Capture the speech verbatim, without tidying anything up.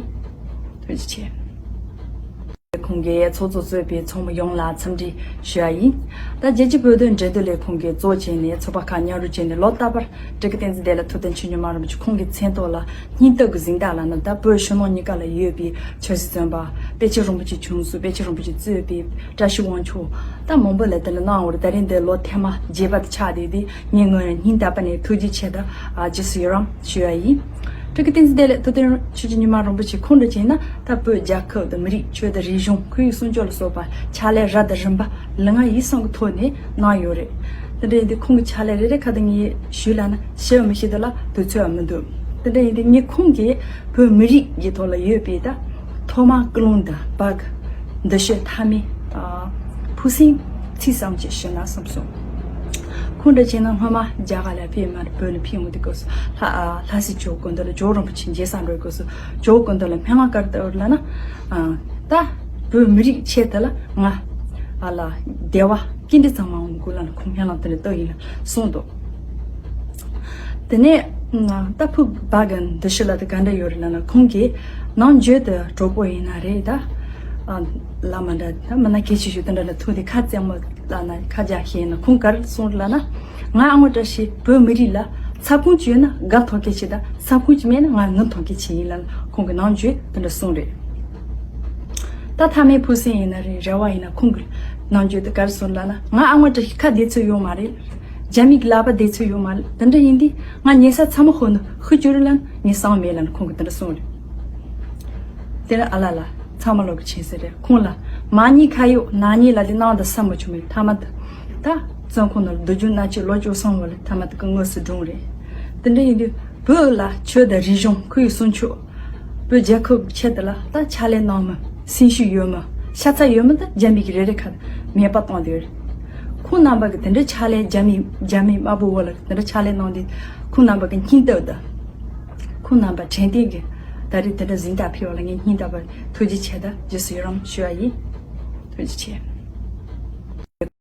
ཐུགས་རྗེ་ཆེ། ཁོང་གིས་ཚོགས་གཙོ་གཙོས་པའི་ཚོགས་མི་ཡོངས་ལ་འཚམས་འདྲི་ཞུ་བ་ཡིན། ད་རྒྱལ་སྤྱིའི་བོད་དོན་འབྲེལ་མཐུད་ལས་ཁུངས་ཀྱིས་གཙོ་བྱས་ནས་ཚོགས་པ་ཁག་མཉམ་རུབ་བྱས་ནས་ལོ་རྟག་པར་སྤྲུལ་སྐུ་བསྟན་འཛིན་བདེ་ལེགས་ཐུབ་བསྟན་ཆོས་འབྱོར་མ་རིན་པོ་ཆེ་ཁོང་གི་མཚན་ཐོག་ལ་སྙིང་སྟོབས་ཀྱི་གཟེངས་རྟགས་ལབ་ན། ད་བོད་ཕྱི་ནང་གཉིས་ཀ་ལ་ཡོད་པའི་ཆོས་སྲིད་བཙོན་པ་དཔལ་ཆེན་རིན་པོ་ཆེ་ཆུང་སོགས། དཔལ་ཆེན་རིན་པོ་ཆེ་གཙོས་པའི་བཀྲ་ཤིས་དབང་ཕྱུག་ད་མང་པོ་ལ་དེ་ལ་གནང་བར་ད་རིང་འདི་ལོ་ཐེངས་མ་བརྒྱད་པ་དེ་ཆགས་བསྡད་དེ། ངས་ངོས་ནས་སྙིང་ཐག་པ་ནས་ཐུགས་རྗེ་ཆེ་དང་རྗེས་སུ་ཡི་རང་ཞུ་བ་ཡིན། སྤྲུལ་སྐུ་བསྟན་འཛིན་བདེ་ལེགས་ཐུབ་བསྟན་ཆོས་རྗེ་ཉི་མ་རིན་པོ་ཆེ་ཁོང་འདྲ་བྱས་ན་ད་བོད་རྒྱལ་ཁབ་དང་མི་རིགས། ཆོས་དང་རིག་གཞུང་། ཁོར་ཡུག་སྲུང་སྐྱོབ་ལ་སོགས་པ་ཕྱག་ལས་རབ་དང་རིམ་པ་ལུས་ངག་ཡིད་གསུམ་གྱི་ཐོག་ནས་གནང་ཡོད་རེད། དེ་འདྲ་ཡིན་དུས་ཁོང་གི་ཕྱག་ལས་རེ་རེ་ཁ་ཐུག་ངས་ཞུས་ལབ་ན་ཞུ་མི་ཤེས་དུས་ལ་དུས་ཚོད་མི་འདུག་དེ་འདྲ་ཡིན་དུས་ངས་ཁོང་གིས་བོད་མི་རིགས་ཀྱི་ཐོག་ལ་ཡོད་པའི་ད་ཐོག་མ་ཀུན་སློང་དང་བག་འདུ་ཤེས་མཐའ་མའི་ཨ་ཕུགས་བསམ་ཚིག་གསུམ་ཅིག་ཞུས་ན་བསམ་སོང་། ཁོང་འདྲ་བྱས་ན་སྔོན་མ་རྒྱ་གར་ལ་ཕེབས་མ་རེད། བོད་ནས་ཕེབས་འོང་དུས་སྐབས་སུ་ལྷ་ཨ་ལྷ་སའི་ཇོ་བོ་སྐུ་མདུན་ལ། ཇོ་བོ་རིན་པོ་ཆེ་མཇལ་ས་འགྲོ་དུས་སྐབས་སུ་ཇོ་བོ་སྐུ་མདུན་ལ་སྨོན་ལམ་ག་རེ་བཏབ་ལབ་ན། ཨ་ད་བོད་མི་རིགས་ཆེད་དུ་ལ་ང་ཨ་ལ་བདེ་བ་སྐྱིད་འདི་ཚང་མ་འོང་དགོས་ལབ་ནས་ཁོང་སྨོན་ལམ་དེ་འདྲ་བཏབ་ཡིན་ལ་གསུངས་འདུག་དེ་ནས་ད་ཕུགས་བག་གི་འདུ་ཤེས་ལ་དེ་ག་འདྲ་ཡོད་རེད་ལབ་ན། ཁོང་གིས་ནམ་རྒྱུན་དུ་གྲོགས་པོ་ཡིན་ན་རེད། ད་ཨ་བླ་མ་འདྲ་ད་མི་སྣ་གལ་ཆེ་ཤོས་དེ་འདྲ་ལ་ཐུག་དེ་ཁ་རྩེད་མོ་ལབ་ན་ཁ་རྒྱག་ཤེས་ན། ཁོང་ག་རེ་གསུངས་རེད་ལབ་ན། ང་ཨ་མ་བཀྲ་ཤིས་བོད་མི་རིགས་ལ་ས་ཁོངས་ཅིག་ཡོད་ན་དགའ་ཐོག་གི་ཆེ། ད་ས་ཁོངས་ཅིག་མེད་ན་ང་ངུ་ཐོག་གི་ཆེ་ཡིན་ལབ་ན་ཁོང་གིས་ནམ་རྒྱུན་དེ་འདྲ་གསུངས་རེད། ད་མཐའ་མའི་ཕུགས་བསམ་ཡིན་ན་རེད། རེ་བ་ཡིན་ན། ཁོང་གིས་ནམ་རྒྱུན་དུ་ག་རེ་གསུངས་ལབ་ན། ང་ཨ་མ་བཀྲ་ཤིས་ཁ་བདེ་ཚོད་ཡོད་མ་རེད། རྒྱ་མི་གི་ལག་པ་བདེ་ཚོད་ཡོད་མ་རེད། དེ་འདྲ་ཡིན་དུས་ང་ཉལ་ས་ཚང་མ་ཁོ་ན་ཤི་རྒྱུ་རེད་ལབ་ན་ངས་བསམ་མེད་ལབ་ན་ཁོང་གིས་དེ་འདྲ་གསུངས་རེད། དེ་ནས་ཨ་ལ་ལ་ཚང་མ་ལོག་གི་ཆེན་ཟེར་རེད། ཁོང་ལ་མ་ཉེས་ཁ་གཡོག་ན་ཉེས་ལ་དེ་གནང་དང་བསམ་མ་བྱུང་བས་མཐའ་མ་དུ་ད་བཙོན་ཁང་ནང་སྡུག་སྦྱོང་མནར་གཅོད་ལོ་བཅུ་གསུམ་བར་ལ་མཐའ་མ་དུ་གི་དངོས་སུ་བགྲོངས་རེད། དེ་འདྲ་ཡིན་དུས་བོད་ལ་ཆོས་དང་རིག་གཞུང་། ཁོར་ཡུག་སྲུང་སྐྱོབ། བོད་རྒྱལ་ཁབ་ཆེད་དུ་ལ་ད་ཕྱག་ལས་གནང་མི། སེམས་ཤུགས་ཡོད་མི། ཤ་ཚ་ཡོད་མི་ད་རྒྱ་མི་གི་རེ་རེ་ཁ་མེད་པ་བཏང་དེ་རེད། ཁོང་རྣམ་པ་གི་དེ་འདྲ་ཕྱག་ལས་རྒྱ་མི་རྒྱ་མི་དམར་པོ་བོད་ལ་དེ་འདྲ་ཕྱག་ལས་གནང་དེ་ཁོང་རྣམ་པ་གི་སྙིང་སྟོབས་དང་། ཁོང་རྣམ་པ་དྲན་རྟེན་གྱི་ད་རེས་དེ་འདྲ་གཟེངས་རྟགས་ཕུལ་བ་ལ་ངས་སྙིང་ཐག་པ་ཐུགས་རྗེ་ཆེ་དང་རྗེས་སུ་ཡི་རང་ཞུ་བ་ཡིན། ཐུགས་རྗེ་ཆེ།